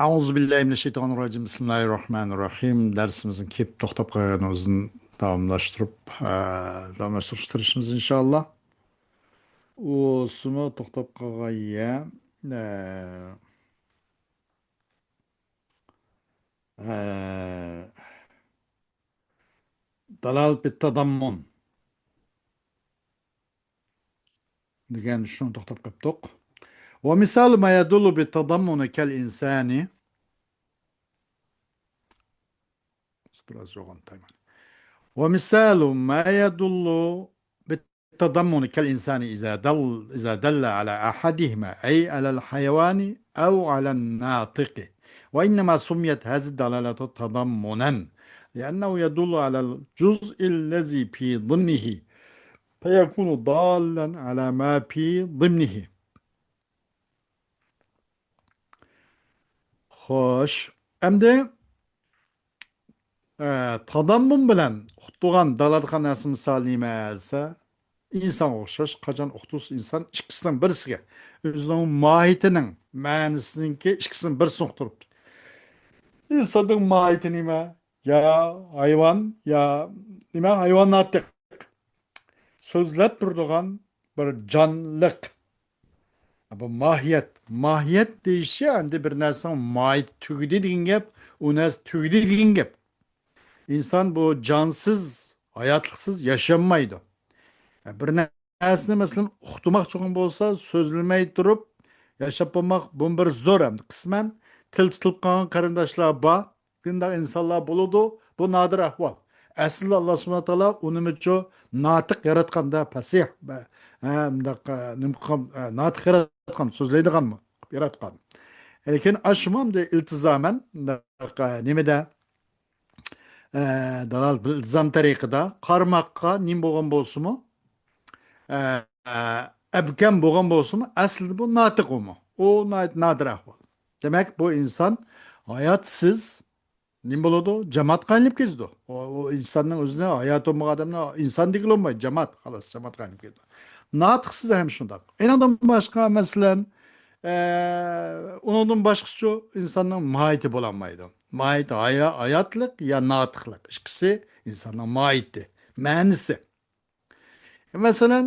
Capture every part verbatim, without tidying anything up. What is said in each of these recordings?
أعوذ بالله من الشيطان الرجيم. بسم الله الرحمن الرحيم. دەرسىمىزنىڭ كېلىپ توختاپ قالغان ئۆزىنى داۋاملاشتۇرۇپ، ئە، داۋاملاشتۇرۇش تىرىشىمىز ئىنشاللا. ئۇسىمۇ توختاپ قالغان يەر. ئە، ئە، دالالەت بىت تاداممۇن دېگەن شۇنى توختاپ قاپتۇق. ومثال ما يدل بالتضمن كالإنسان. بىراز يوغان تايمان. ومثال ما يدل بالتضمن كالإنسان إذا دل، إذا دل على أحدهما، أي على الحيوان أو على الناطق. وإنما سميت هذه الدلالة تضمنا، لأنه يدل على الجزء الذي في ضمنه، فيكون دالا على ما في ضمنه. خوش. ئەمدى، ئە، تاداممۇن بىلەن ئۇقتۇرغان دالالەت قىلغان نەرسە مىسالى نېمە دېسە، ئىنسانغا ئوخشاش، قاچان ئۇقتۇرسا ئىنسان ئىككىسىنىڭ بىرسىگە، ئۆزىنىڭ ماھىيىتىنىڭ مەنىسىنىڭكى ئىككىسىنىڭ بىرسىنى ئۇقتۇرۇپتۇ. ئىنساننىڭ ماھىيىتى نېمە؟ يا ھايۋان، يا نېمە؟ ھايۋان ناتىق. سۆزلەپ تۇرىدىغان بىر جانلىق. بۇ ماھىيەت. ماھىيەت دېيىشى ئەمدى بىر نەرسىنىڭ ماھىيىتى تۈگىدى دېگەن گەپ، ئۇ نەرسە تۈگىدى دېگەن گەپ. ئىنسان بۇ جانسىز، ھاياتلىقسىز ياشىيالمايدۇ. بىر نەرسىنى، مەسىلەن، ئۇقتۇرماقچى بولغان بولسا، سۆزلىمەي تۇرۇپ ياشاپ بولماق، بۇ بىر زور ھەم قىسمەن تىل تۇتۇلۇپ قالغان قېرىنداشلار بار. بۇنداق ئىنسانلار بولىدۇ. بۇ نادىر ئەھۋال. ئەسلىدە ئاللا سۇبھانەھۇ ۋە تائالا ئۇنىمۇچۇ ناتىق ياراتقاندا، پەسىھ، ھە، مۇنداق، ئە، نېمە قىلغان، ئە، ناتىق ياراتقان، سۆزلەيدىغانمۇ ياراتقان. لېكىن ئاشۇمۇ ئەمدى ئىلتىزامەن، مۇنداق، ئە، نېمىدە، ئە، دالالەت بىل ئىلتىزام تەرىقىدە قارىماققا نېمە بولغان بولسىمۇ، ئە، ئە، ئەبكەم بولغان بولسىمۇ، ئەسلىدە بۇ ناتىق ئۇمۇ. ئۇ ناھايىتى نادىر ئەھۋال. دېمەك، بۇ ئىنسان ھاياتسىز نېمە بولىدۇ؟ جامادقا ئايلىنىپ كېتىدۇ. ئۇ، ئۇ ئىنساننىڭ ئۆزىنى، ھاياتى بولمىغان ئادەمنى ئىنسان دېگىلى بولمايدۇ. جاماد، خالاس، جامادقا ئايلىنىپ كېتىدۇ. ناتىقسىز ھەم شۇنداق. ئېنىڭدىن باشقا، مەسىلەن، ئە، ئۇنىڭدىن باشقىچۇ ئىنساننىڭ ماھىيىتى بولالمايدۇ. ماھىيىتى ھايا-، ھاياتلىق يا ناتىقلىق. ئىككىسى ئىنساننىڭ ماھىيىتى، مەنىسى. مەسىلەن،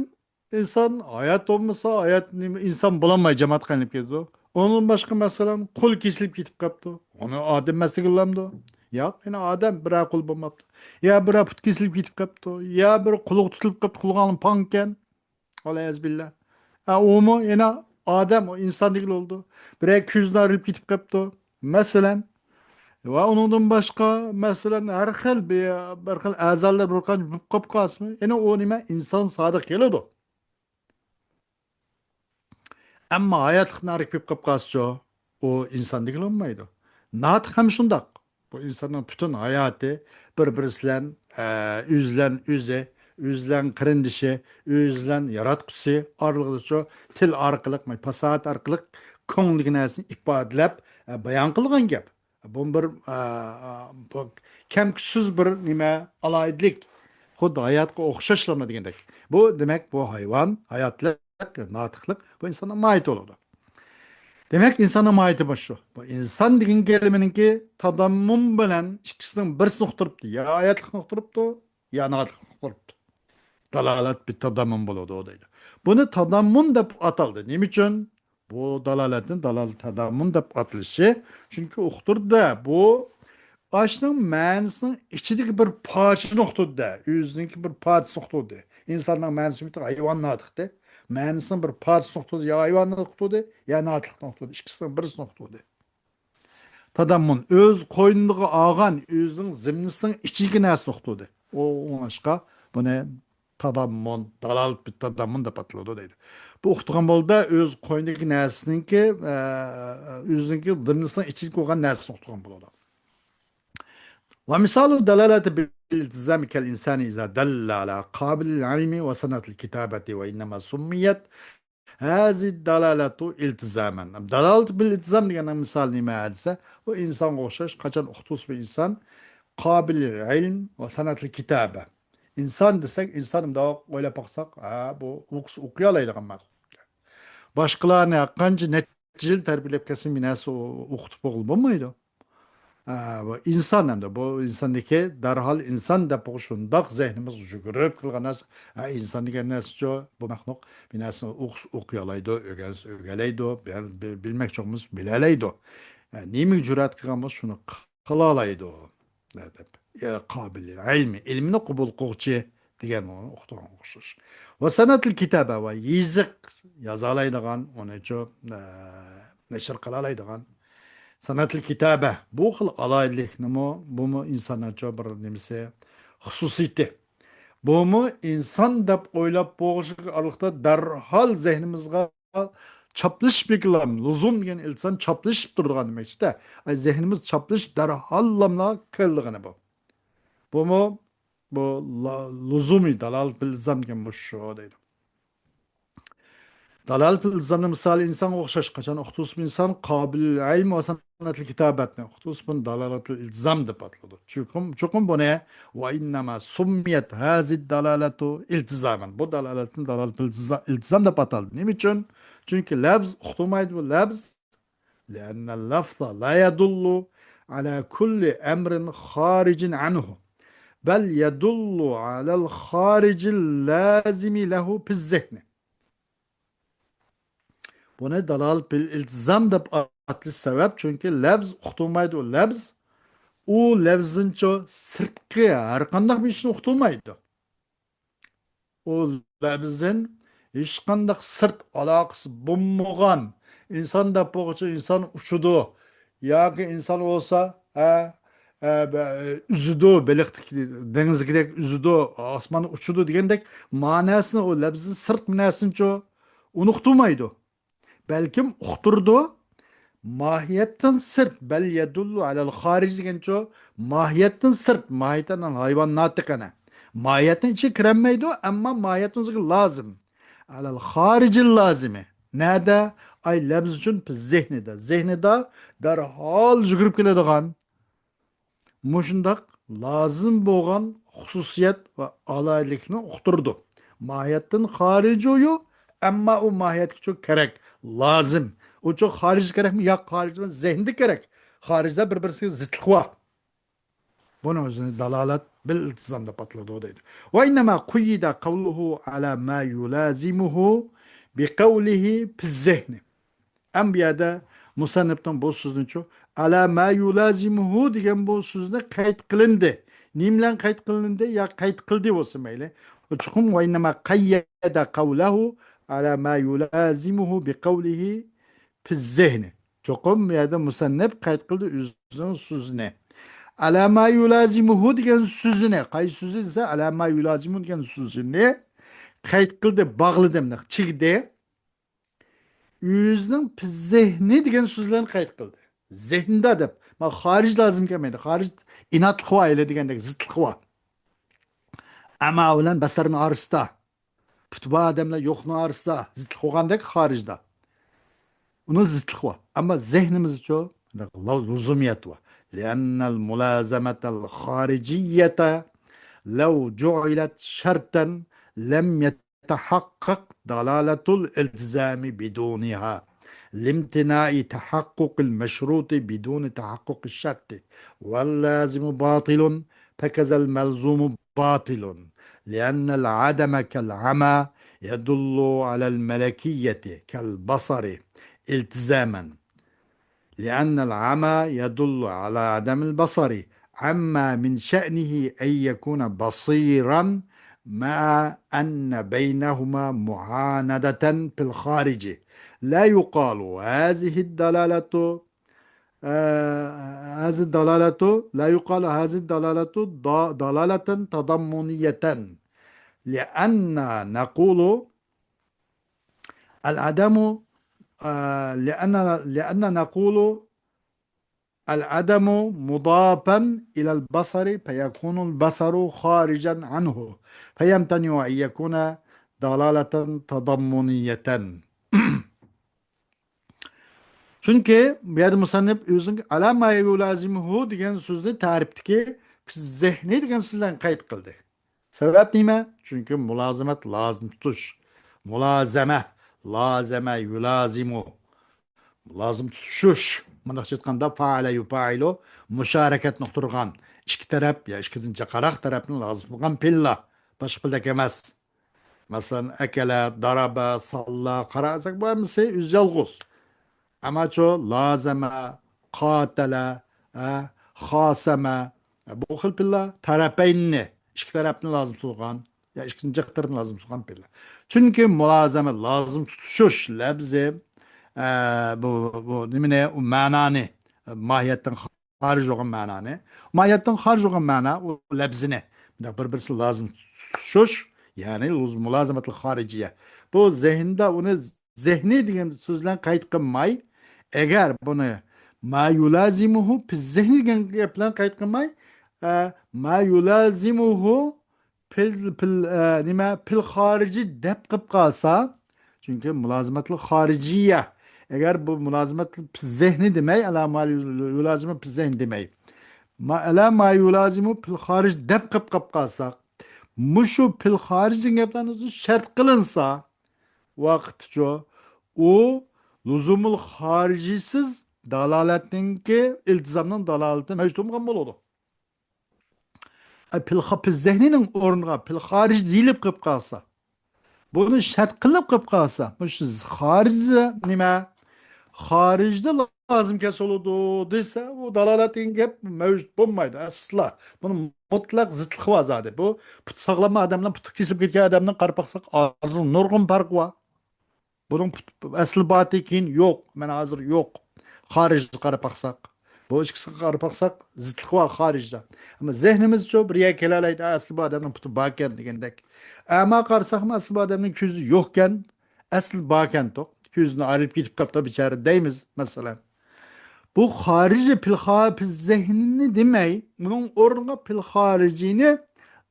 ئىنسان ھايات بولمىسا، ھايات نېمە، ئىنسان بولالماي جامادقا ئايلىنىپ كېتىدۇ. ئۇنىڭدىن باشقا، مەسىلەن، قول كېسىلىپ كېتىپ قاپتۇ. ئۇنى ئادەم ئەمەس دېگىلى بولامدۇ؟ ياق، يەنە ئادەم بىرەر قول بولماپتۇ. يا بىرەر پۇت كېسىلىپ كېتىپ قاپتۇ. يا بىر قۇلىقى تۇتۇلۇپ قاپتۇ، قۇلىقى پاڭ ئىكەن. ۋەلئىياز بىللا. ئە، ئۇمۇ يەنە ئادەم، ئۇ ئىنسان دېگىلى بولىدۇ. بىرەر كۆزىدىن ئايرىلىپ كېتىپ قاپتۇ. مەسىلەن، ۋە ئۇنىڭدىن باشقا، مەسىلەن، ھەر خىل بىر، بىر خىل ئەزالار بىر قانچە بولۇپ قاپ قالسىمۇ، يەنە ئۇ نېمە، ئىنسان سادىق كېلىدۇ. ئەمما ھاياتلىقتىن ئايرىپ كېلىپ قاپ قالسىچۇ، ئۇ ئىنسان دېگىلى بولمايدۇ. ناتىق ھەم شۇنداق. بۇ ئىنساننىڭ پۈتۈن ھاياتى بىر-بىرسى بىلەن، ئە، ئۆزى بىلەن ئۆزى، ئۆزى بىلەن قېرىندىشى، ئۆزى بىلەن ياراتقۇسى ئارىلىقىدىچۇ تىل ئارقىلىق، پاساھەت ئارقىلىق كۆڭلىدىكى نەرسىنى ئىپادىلەپ، ئە، بايان قىلغان گەپ. بۇ بىر، ئە، بۇ كەم-كۈتسىز بىر نېمە، ئالاھىدىلىك. خۇددى ھاياتقا ئوخشاشلىما دېگەندەك. بۇ، دېمەك، بۇ ھايۋان، ھاياتلىق، ناتىقلىق، بۇ ئىنساننىڭ ماھىيىتى بولىدۇ. دېمەك، ئىنساننىڭ ماھىيىتى مۇشۇ. بۇ ئىنسان دېگەن كەلىمىنىڭكى تاداممۇن بىلەن ئىككىسىنىڭ بىرسىنى ئۇقتۇرۇپتۇ. يا ھاياتلىقنى ئۇقتۇرۇپتۇ، يا ناتىقلىقنى ئۇقتۇرۇپتۇ. دالالەت بىت تاداممۇن بولىدۇ دەيدۇ. بۇنى تاداممۇن دەپ ئاتالدى. نېمە ئۈچۈن؟ بۇ دالالەتنى دالالەت تاداممۇن دەپ ئاتىلىشى، چۈنكى ئۇقتۇردى. بۇ ئاشۇنىڭ مەنىسىنىڭ ئىچىدىكى بىر پارچىسىنى ئۇقتۇردى. ئۆزىنىڭكى بىر پارچىسىنى ئۇقتۇردى. ئىنساننىڭ مەنىسى بىر ھايۋان ناتىقتى. مەنىسىنىڭ بىر پارچىسىنى ئۇقتۇردى. يا ھايۋاننى ئۇقتۇردى، يا ناتىقلىقنى ئۇقتۇردى. ئىككىسىنىڭ بىرسىنى ئۇقتۇردى. تاداممۇن، ئۆز قوينىغا ئالغان، ئۆزىنىڭ زىممىسىنىڭ ئىچىدىكى نەرسىنى ئۇقتۇردى. ئۇ، ئۇڭلاشقا بۇنى تاداممۇن، دالالەت بىت تاداممۇن دەپ ئاتىلىدۇ دەيدۇ. بۇ ئۇقتۇرغان بولىدۇ، ئۆز قوينىدىكى نەرسىنىڭكى، ئە، ئۆزىنىڭكى زىممىسىنىڭ ئىچىدىكى بولغان نەرسىنى ئۇقتۇرغان بولىدۇ. ومثال الدلالة بالالتزام كالإنسان إذا دل على قابل العلم وصنعة الكتابة، وإنما سميت هذه الدلالة التزاما. دالالەت بىل ئىلتىزام دېگەننىڭ مىسالى نېمە دېسە، ئۇ ئىنسانغا ئوخشاش، قاچان ئۇقتۇرسا بىر ئىنسان قابل العلم وصنعة الكتابة. ئىنسان دېسەك، ئىنسان مۇنداق ئويلاپ باقساق، ھە، بۇ ئوقۇسا ئوقۇيالايدىغان مەخلۇق. باشقىلارنى ھەرقانچە يىل تەربىيەلەپ كەلسە، بىر نەرسە ئو-، ئوقۇتۇپ بولغىلى بولمايدۇ. ئە، بۇ ئىنسان ئەمدى، بۇ ئىنساندىكى دەرھال ئىنسان دەپ بولۇش شۇنداق زېھنىمىز يۈگۈرۈپ كېلىدىغان نەرسە. ئە، ئىنسان دېگەن نەرسىچۇ، بۇ مەخلۇق بىر نەرسىنى ئوقۇسا ئوقۇيالايدۇ، ئۆگەنسە ئۆگەنەلەيدۇ، بىل-، بىل-، بىلمەكچى بولسا بىلەلەيدۇ. ئە، نېمىگە جۈرئەت قىلغان بولسا شۇنى قىلالايدۇ دەپ. ئە، قابىل ئىلمى، ئىلمىنى قوبۇل قىلغۇچى دېگەن ئۇنى ئۇقتۇرغان ئوخشاش. ۋە سەنئەتىل كىتابە، ۋە يېزىق يازالايدىغان، ئۇنىچۇ، ئە، نەشر قىلالايدىغان. سەنئەتىل كىتابە، بۇ خىل ئالاھىدىلىكنىمۇ، بۇمۇ ئىنساننىڭچۇ بىر نېمىسى، خۇسۇسىيىتى. بۇمۇ ئىنسان دەپ ئويلاپ بولغۇچىلىك ئارىلىقتا دەرھال زېھنىمىزغا چاپلىشىپ كېلىدىغان، لۇزۇم دېگەن ئىلتىزام چاپلىشىپ تۇرىدىغان دېمەكچىدە. ئاي، زېھنىمىز چاپلىشىپ دەرھاللاملا كېلىدىغىنى بۇ. بۇمۇ، بۇ لا-، لۇزۇمى دالالەت بىل ئىلتىزام دېگەن مۇشۇ دەيدۇ. دالالەت بىل ئىلتىزامنىڭ مىسالى ئىنسانغا ئوخشاش. قاچان ئۇقتۇرۇلسا ئىنسان قابىل ئىلم ۋە سەنئەتىل كىتابەتنى ئۇقتۇرۇلسا بۇنى دالالەتىل ئىلتىزام دەپ ئاتىلىدۇ. چوقۇم، چوقۇم بۇنى ۋە ئىننەما سۇممىيەت ھازىد دالالەتۇ ئىلتىزامەن. بۇ دالالەتنى دالالەتىل ئىلتىزا-، ئىلتىزام دەپ ئاتالدى. نېمە ئۈچۈن؟ چۈنكى لەفز ئۇقتۇرمايدۇ، بۇ لەفز. لەئەننەل لەفزە لا يەدۇللۇ ئەلا كۇللى ئەمرىن خارىجىن ئەنھۇ، بەل يەدۇللۇ ئەلەل خارىجىل لازىمى لەھۇ پىز زېھنى. بۇنى دالالەت بىل ئىلتىزام دەپ ئاتىلىش سەۋەب، چۈنكى لەفز ئۇقتۇرمايدۇ. لەفز، ئۇ لەفزدىنچۇ سىرتقى ھەر قانداق بىر ئىشنى ئۇقتۇرمايدۇ. ئۇ لەفزدىن ھېچقانداق سىرت ئالاقىسى بولمىغان ئىنسان دەپ بولغۇچە ئىنسان ئۇچىدۇ. ياكى ئىنسان بولسا، ھە، ھە، بە-، ئۈزىدۇ، بېلىقتىكى، دېڭىزدىكىدەك ئۈزىدۇ، ئاسماندا ئۇچىدۇ دېگەندەك مەنىسىنى ئۇ لەپزىدىن سىرت مەنىسىنىچۇ ئۇنى ئۇقتۇرمايدۇ. بەلكىم ئۇقتۇرىدۇ. ماھىيەتتىن سىرت، بەل يەدۇللۇ ئەلەل خارىج دېگەنچۇ، ماھىيەتتىن سىرت، ماھىيەتتىن ھايۋان ناتىق ئەنە. ماھىيەتنىڭ ئىچىگە كىرەلمەيدۇ، ئەمما ماھىيەتنىڭ ئۆزىگە لازىم. ئەلەل خارىجىل لازىمى. نەدە؟ ئاي، لەپز ئۈچۈن زېھنىدە. زېھنىدە دەرھال يۈگۈرۈپ كېلىدىغان. مۇشۇنداق لازىم بولغان خۇسۇسىيەت ۋە ئالاھىدىلىكنى ئۇقتۇرىدۇ. ماھىيەتتىن خارىجىيۇ، ئەمما ئۇ ماھىيەتكىچۇ كېرەك، لازىم. ئۇچۇ خارىجدا كېرەكمۇ؟ ياق، خارىجدا ئەمەس، زېھنىدە كېرەك. خارىجدا بىر-بىرسىگە زىتلىقى بار. بۇنىڭ ئۆزىنى دالالەت بىل ئىلتىزام دەپ ئاتىلىدۇ دەيدۇ. ۋە ئىننەما قۇييىدە قەۋلۇھۇ ئەلا ما يۇلازىمۇھۇ بىقەۋلىھى پىز زېھنى. ئەم بۇ يەردە مۇسەننىپنىڭ بۇ سۆزىنىچۇ، ئەلا ما يۇلازىمۇھۇ دېگەن بۇ سۆزنى قەيت قىلىندى. نېمە بىلەن قەيت قىلىندى؟ يا قەيت قىلدى بولسا مەيلى. چوقۇم ۋە ئىننەما قەييەدە قەۋلەھۇ ئەلا ما يۇلازىمۇھۇ بىقەۋلىھى پىز زېھنى. چوقۇم بۇ يەردە مۇسەننىپ قەيت قىلدى ئۆزىنىڭ سۆزىنى. ئەلا ما يۇلازىمۇھۇ دېگەن سۆزىنى، قايسى سۆزى دېسە، ئەلا ما يۇلازىمۇ دېگەن سۆزىنى قەيت قىلدى، باغلىدى، مۇنداق چىگدى. ئۆزىنىڭ پىز زېھنى دېگەن سۆزلەرنى قەيت قىلدى. زېھنىدا دەپ، مانا خارىج لازىم كەلمەيدۇ. خارىج ئىنادلىقى بار ئەيلى دېگەندەك زىتلىقى بار. ئەما بىلەن بەسەرنىڭ ئارىسىدا، پۇتى بار ئادەملەر يوقنىڭ ئارىسىدا زىتلىق بولغاندەك خارىجدا. ئۇنىڭ زىتلىقى بار. ئەمما زېھنىمىزچۇ؟ لۇزۇمىيەت بار. لأن الملازمة الخارجية لو جعلت شرطا لم يتحقق دلالة الالتزام بدونها، لامتناع تحقق المشروط بدون تحقق الشرط، واللازم باطل، فكذا الملزوم باطل، لأن العدم كالعمى يدل على الملكية كالبصر التزاما، لأن العمى يدل على عدم البصر، عما من شأنه أن يكون بصيرا مع أن بينهما معاندة في الخارج. لا يقال هذه الدلالة، آه، هذه الدلالة، لا يقال هذه الدلالة ض-، دلالة تضمنية، لأن نقول العدم، آه، لأن، لأن نقول العدم مضافا إلى البصر فيكون البصر خارجا عنه فيمتنع أن يكون دلالة تضمنية. چۈنكى بۇ يەردە مۇسەننىپ ئۆزىنىڭ ئەلا ما يۇلازىمۇھۇ دېگەن سۆزنى تەرىپتىكى پىز زېھنى دېگەن سۆز بىلەن قەيت قىلدى. سەۋەب نېمە؟ چۈنكى مۇلازىمەت لازىم تۇتۇش. مۇلازىمە، لازىمە يۇلازىمۇ. لازىم تۇتۇشۇش. مۇنداقچە ئېيتقاندا، فائەلە يۇپائىلۇ، مۇشارەكەتنى ئۇقتۇرغان ئىككى تەرەپ يا ئىككىدىن جىقراق تەرەپنى لازىم تۇتقان پېئىللار. باشقا پېئىلدەك ئەمەس. مەسىلەن، ئەكەلە، دارابە، ساللا، قارا دېسەك، بۇ ھەممىسى ئۆزى يالغۇز. ئەمماچۇ لازەمە، قاتەلە، ئە، خاسەمە، ئە، بۇ خىل پېئىللار تەرەپەيننى، ئىككى تەرەپنى لازىم تۇتقان، يا ئىككىنچى جىق تەرەپنى لازىم تۇتقان پېئىللار. چۈنكى مۇلازىمە، لازىم تۇتۇشۇش لەپزى، ئە، بۇ، بۇ نېمىنى، ئۇ مەنانى، ئە، ماھىيەتتىن خارىج بولغان مەنانى، ماھىيەتتىن خارىج بولغان مەنا ئۇ لەپزىنى، مۇنداق بىر-بىرسى لازىم تۇتۇشۇش، يەنى لۇز-، مۇلازىمەتۇل خارىجىيە. بۇ زېھىندا ئۇنى زېھنى دېگەن سۆز بىلەن قەيت قىلماي، ئەگەر بۇنى ما يۇلازىمۇھۇ پىز زېھنى دېگەن گەپ بىلەن قەيت قىلماي، ئە، ما يۇلازىمۇھۇ پىل، پىل، ئە، نېمە، پىل خارىجى دەپ قىلىپ قالسا، چۈنكى مۇلازىمەتلىك خارىجىيە. ئەگەر بۇ مۇلازىمەتلىك پىز زېھنى دېمەي، ئەلا ما يۇلازىمۇ پىز زېھنى دېمەي. ما، ئەلا ما يۇلازىمۇ پىل خارىج دەپ قىلىپ قالىپ قالساق، مۇشۇ پىل خارىج دېگەن گەپلەرنى ئۆزى شەرت قىلىنسا، ۋاقىتچۇ، ئۇ لۇزۇمۇل خارىجىسىز دالالەتنىڭكى، ئىلتىزامنىڭ دالالىتى مەۋجۇت بولمىغان بولىدۇ. ئە، پىل خا-، پىل زېھنىنىڭ ئورنىغا پىل خارىج دېيىلىپ قېلىپ قالسا، بۇنى شەرت قىلىپ قېلىپ قالسا، مۇشۇ خارىج نېمە؟ خارىجدا لازىم كەلسە بولىدۇ دېسە، ئۇ دالالەت دېگەن گەپ مەۋجۇت بولمايدۇ ئەسلا. بۇنىڭ مۇتلەق زىتلىقى بار زادى. بۇ پۇتى ساغلام ئادەمنىڭ، پۇتى كېسىلىپ كەتكەن ئادەمنىڭ قاراپ باقساق، ئارىسىدا نۇرغۇن پەرق بار. بۇنىڭ پۇت-، ئەسلى بارتى كېيىن يوق. مانا ھازىر يوق. خارىجدا قاراپ باقساق. بۇ ئىككىسىگە قاراپ باقساق، زىتلىق بار خارىجدا. ئەمما زېھنىمىزچۇ بىر يەرگە كېلەلەيدۇ، ئەسلى بۇ ئادەمنىڭ پۇتى باركەن دېگەندەك. ئەما قارىساقمۇ، ئەسلى بۇ ئادەمنىڭ كۆزى يوقكەن، ئەسلى باركەنتۇق. كۆزىدىن ئايرىلىپ كېتىپ قاپتۇ بىچارە دەيمىز، مەسىلەن. بۇ خارىجى پىل خا-، پىل زېھنىنى دېمەي، ئۇنىڭ ئورنىغا پىل خارىجىنى،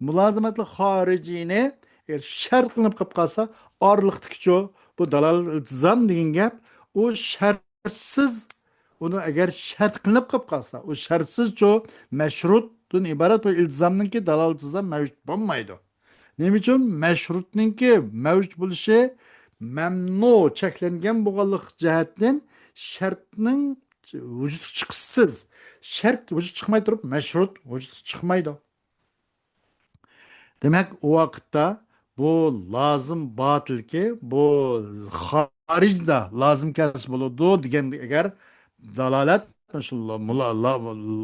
مۇلازىمەتلىك خارىجىنى، ئەگەر شەرت قىلىنىپ قېلىپ قالسا، ئارىلىقتىكىچۇ، بۇ دالالەت ئىلتىزام دېگەن گەپ، ئۇ شەرتسىز، ئۇنى ئەگەر شەرت قىلىنىپ قېلىپ قالسا، ئۇ شەرتسىزچۇ، مەشرۇتتىن ئىبارەت بۇ ئىلتىزامنىڭكى دالالەت ئىلتىزام مەۋجۇت بولمايدۇ. نېمە ئۈچۈن؟ مەشرۇتنىڭكى مەۋجۇت بولۇشى مەمنۇ، چەكلەنگەن بولغانلىق جەھەتتىن شەرتنىڭ ۋۇجۇدقا چىقىشسىز، شەرت ۋۇجۇدقا چىقماي تۇرۇپ، مەشرۇت ۋۇجۇدقا چىقمايدۇ. دېمەك، ئۇ ۋاقىتتا بۇ لازىم باتىلكى، بۇ خارىجدا لازىم كەلسە بولىدۇ دېگەن، ئەگەر دالالەت، مۇشۇ لا-، مۇلا-، لا-،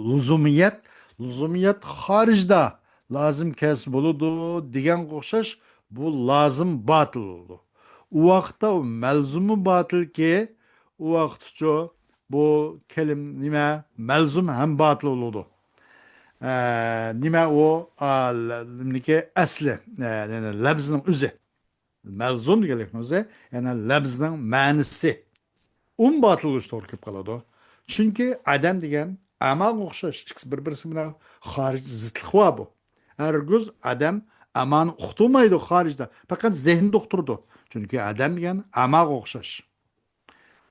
لۇزۇمىيەت، لۇزۇمىيەت خارىجدا لازىم كەلسە بولىدۇ دېگەنگە ئوخشاش، بۇ لازىم باتىل بولىدۇ. ئۇ ۋاقىتتا ئۇ مەلزۇممۇ باتىلكى، ئۇ ۋاقىتچۇ بۇ كەلىم نېمە؟ مەلزۇم ھەم باتىل بولىدۇ. ئە، نېمە ئۇ؟ ئا، لە-، نېمىنىڭكى ئەسلى، ئە، يەنى لەپزىنىڭ ئۆزى. مەلزۇم دېگەنلىكنىڭ ئۆزى، يەنى لەپزىنىڭ مەنىسى. ئۇمۇ باتىل بولۇشى توغرا كېلىپ قالىدۇ. چۈنكى ئادەم دېگەن ئەماغا ئوخشاش، ئىككىسى بىر-بىرسى بىلەن خارىج زىتلىقى بار بۇ. ھەرگىز ئادەم ئەمانى ئۇقتۇرمايدۇ خارىجدا. پەقەت زېھنىدە ئۇقتۇرىدۇ. چۈنكى ئادەم دېگەن ئەماغا ئوخشاش.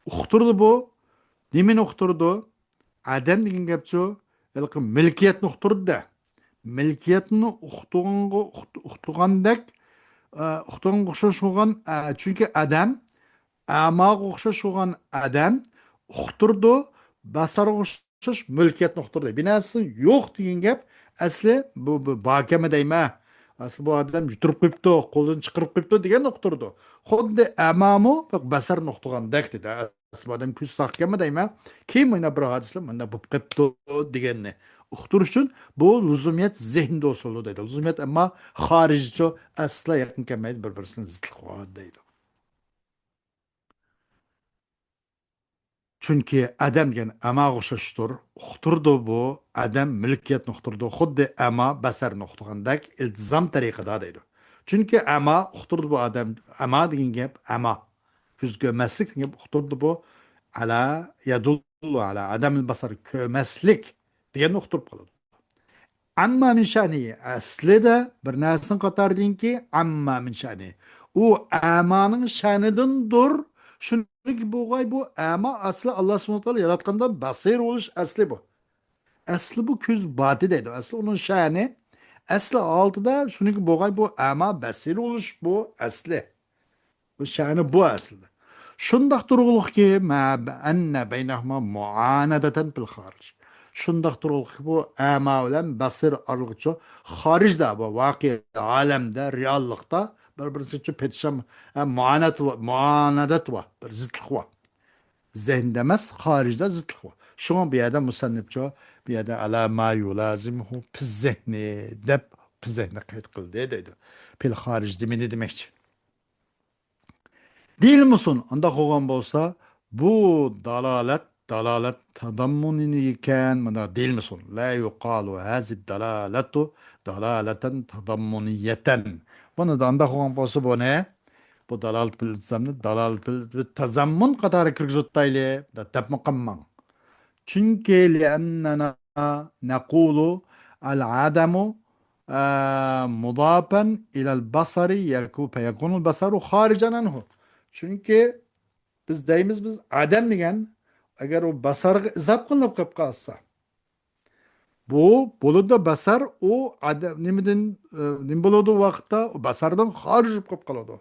ئۇقتۇرىدۇ بۇ. نېمىنى ئۇقتۇرىدۇ؟ ئادەم دېگەن گەپچۇ، ھېلىقى مىلكىيەتنى ئۇقتۇرىدۇ-دە. مىلكىيەتنى ئۇقتۇرغانغا-، ئۇقت-، ئۇقتۇرغاندەك، ئە، ئۇقتۇرغانغا ئوخشاش بولغان، ئە، چۈنكى ئادەم، ئەماغا ئوخشاش بولغان ئادەم ئۇقتۇرىدۇ، بەسەرگە ئوخشاش مۈلكىيەتنى ئۇقتۇردى. بىناسى يوق دېگەن گەپ، ئەسلى بۇ، بۇ باركەنمۇ دەيمەن. ئەسلى بۇ ئادەم يۈتۈرۈپ قويۇپتۇ، قولىدىن چىقىرىپ قويۇپتۇ دېگەننى ئۇقتۇرىدۇ. خۇددى ئەمامۇ بەسەرنى ئۇقتۇرغاندەك دېدى. ئەسلى بۇ ئادەم كۆزى ساقكەنمۇ دەيمەن. كېيىن مانا بىر ھادىسىلەر مۇنداق بولۇپ قېپتۇ دېگەننى ئۇقتۇرۇش ئۈچۈن بۇ لۇزۇمىيەت زېھنىدە ھوسۇل دەيدۇ. لۇزۇمىيەت ئەمما خارىجچۇ ئەسلا يېقىن كەلمەيدۇ، بىر-بىرسىنىڭ زىتلىقى بار دەيدۇ. چۈنكى ئادەم دېگەن ئەماغا ئوخشاشتۇر. ئۇقتۇرىدۇ بۇ، ئادەم مۈلكىيەتنى ئۇقتۇرىدۇ، خۇددى ئەما بەسەرنى ئۇقتۇرغاندەك ئىلتىزام تەرىقىدا دەيدۇ. چۈنكى ئەما ئۇقتۇرىدۇ بۇ ئادەم، ئەما دېگەن گەپ ئەما. كۆز كۆرمەسلىك دېگەن گەپ ئۇقتۇرىدۇ بۇ، ئەلا يەدۇللۇ ئەلا ئادەمىل بەسەر، كۆرمەسلىك دېگەننى ئۇقتۇرۇپ قالىدۇ. ئەمما مىن شەنى، ئەسلىدە بىر نەرسىنىڭ قاتارىدىنكى ئەمما مىن شەنى. ئۇ ئەمانىڭ شەنىدىندۇر. شۇنىڭكى بولغاي بۇ ئەما ئەسلى ئاللا سۇبھانەھۇ ۋە تائالا ياراتقاندا بەسىر بولۇش ئەسلى بۇ. ئەسلى بۇ كۆز باتى دەيدۇ. ئەسلى ئۇنىڭ شەنى. ئەسلى ھالىتىدە شۇنىڭكى بولغاي بۇ ئەما بەسىر بولۇش بۇ ئەسلى. بۇ شەنى بۇ ئەسلىدە. شۇنداق تۇرغۇلۇقكى، مە-، ئەننە بەينەھۇما مۇئانەدەتەن پىل خارىج. شۇنداق تۇرغۇلۇقكى، بۇ ئەما بىلەن بەسىر ئارىلىقىچۇ خارىجدا، بۇ ۋەقە ئالەمدە، رېئاللىقتا بىر-بىرسىچۇ پېتىشام، ئە، مۇئانەت ۋە، مۇئانەدەت ۋە بىر زىتلىق ۋە. زېھىندە ئەمەس، خارىجدا زىتلىق ۋە. شۇڭا بۇ يەردە مۇسەننىپچۇ، بۇ يەردە ئەلا ما يۇلازىمۇ پىز زېھنى دەپ، پىز زېھنى قەيت قىلدى دەيدۇ. پىل خارىج دېمىدى دېمەكچى. دېيىلمىسۇن، ئانداق بولغان بولسا، بۇ دالالەت، دالالەت تاداممۇنى ئىكەن، مۇنداق دېيىلمىسۇن. لا يۇقالۇ ھازى دالالەتۇ دالالەتەن تاداممۇنىيەتەن. بۇنى دا ئانداق بولغان بولسا، بۇنى، بۇ دالالەت بىل ئىلتىزامنى دالالەت بىل تازاممۇن قاتارىغا كىرگۈزۈۋېتايلى، دەپمۇ قالماڭ. چۈنكى لأننا نقول العدم، ئە، مۇداپەن ئىلەل بەسەرى يەكۇ-، فەيەكۇنۇل بەسەرۇ خارىجەن ئەنھۇ. چۈنكى بىز دەيمىز، بىز ئادەم دېگەن، ئەگەر ئۇ بەسەرگە ئىزاپ قىلىنىپ قېلىپ قالسا، بۇ بولىدۇ بەسەر، ئۇ ئادەم نېمىدىن، ئە، نېمە بولىدۇ ۋاقىتتا؟ ئۇ بەسەردىن خارىج بولۇپ قېلىپ قالىدۇ.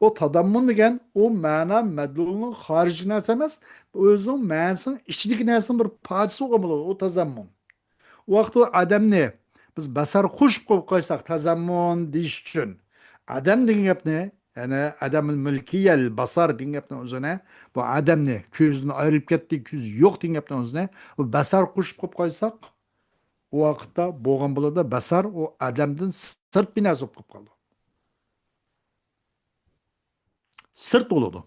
ئۇ تاداممۇن دېگەن ئۇ مەنا مەدلۇلنىڭ خارىجىدىكى نەرسە ئەمەس، ئۆزىنىڭ مەنىسىنىڭ ئىچىدىكى نەرسىنىڭ بىر پارچىسى بولغان بولىدۇ، ئۇ تازاممۇن. ئۇ ۋاقىتتا ئۇ ئادەمنى بىز بەسەر قوشۇپ قويۇپ قويساق، تازاممۇن دېيىش ئۈچۈن، ئادەم دېگەن گەپنى، يەنى ئادەمىل مۈلكىيەل بەسەر دېگەن گەپنىڭ ئۆزىنى، بۇ ئادەمنى، كۆزىدىن ئايرىلىپ كەتتى، كۆزى يوق دېگەن گەپنىڭ ئۆزىنى، بۇ بەسەر قوشۇپ قويۇپ قويساق، ئۇ ۋاقىتتا بولغان بولىدۇ، بەسەر ئۇ ئادەمدىن سىرت بىر نەرسە بولۇپ قېلىپ قالىدۇ. سىرت بولىدۇ.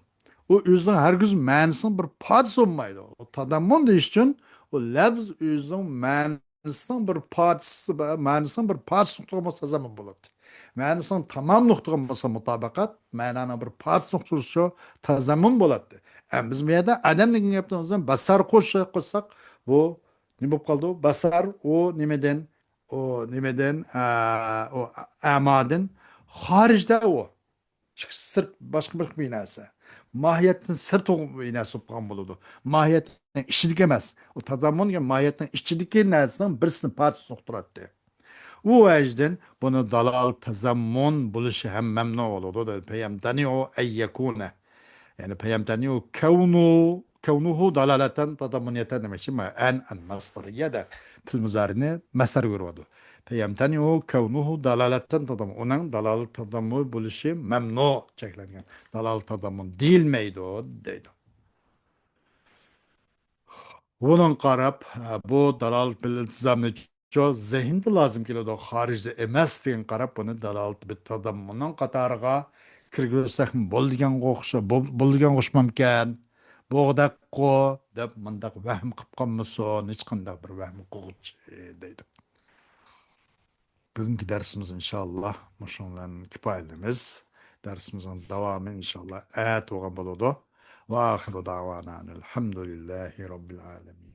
ئۇ ئۆزىنىڭ ھەرگىز مەنىسىنىڭ بىر پارچىسى بولمايدۇ. ئۇ تاداممۇن دېيىش ئۈچۈن ئۇ لەپز ئۆزىنىڭ مەنىسىنىڭ بىر پارچىسى، مەنىسىنىڭ بىر پارچىسى نۇقتىغا بولسا تازاممۇن بولاتتى. مەنىسىنىڭ تامام نۇقتىغا بولسا مۇتابىقەت، مەنانىڭ بىر پارچىسى نۇقتىسى شۇ تازاممۇن بولاتتى. ئەمما بىز بۇ يەردە ئادەم دېگەن گەپنى ئۆزىدىن بەسەر قوشۇپ قويساق، بۇ نېمە بولۇپ قالىدۇ؟ بەسەر ئۇ نېمىدىن؟ ئۇ نېمىدىن؟ ئە، ئۇ ئەمادىن خارىجدا ئۇ. چىقىش سىرت، باشقا، باشقا بىر نەرسە. ماھىيەتتىن سىرت بىر نەرسە بولۇپ قالغان بولىدۇ. ماھىيەتنىڭ ئىچىدىكى ئەمەس. ئۇ تازاممۇن دېگەن ماھىيەتنىڭ ئىچىدىكى نەرسىنىڭ بىرسىنى پارچىسىنى ئۇقتۇراتتى. ئۇ ۋەجدىن بۇنى دالال تازاممۇن بولۇشى ھەم مەمنۇ بولىدۇ. فيمتنع أن يكون. يەنى فيمتنع كونه، كونه دلالة تضمنية دېمەكچى. مانا أن، المصدرية دە پېئىل مۇزارىنى مەسدەرگە ئۇرۇۋاتىدۇ. فيمتنع كونه دلالة تضمن. ئۇنىڭ دالالەت تازاممۇن بولۇشى مەمنۇ، چەكلەنگەن. دالالەت تازاممۇن دېيىلمەيدۇ، دەيدۇ. بۇنىڭغا قاراپ، بۇ دالالەت بىل ئىلتىزامنى شۇ زېھىندە لازىم كېلىدۇ، خارىجدا ئەمەس دېگەنگە قاراپ، بۇنى دالالەت بىت تازاممۇننىڭ قاتارىغا كىرگۈزسەكمۇ بولىدىغانغا ئوخشا-، بول-، بولىدىغانغا ئوخشىمامكەن؟ بوغداققۇ دەپ مۇنداق ۋەھىم قىلىپ قالمىسۇن، ھېچقانداق بىر ۋەھىم قىلغۇچى دەيدۇ. بۈگۈنكى دەرسىمىز ئىنشاللا مۇشۇنىڭ بىلەن كۇپايىلىنىمىز. دەرسىمىزنىڭ داۋامى ئىنشاللا ئەتە بولغان بولىدۇ. وآخر دعوانا أن الحمد لله رب العالمين.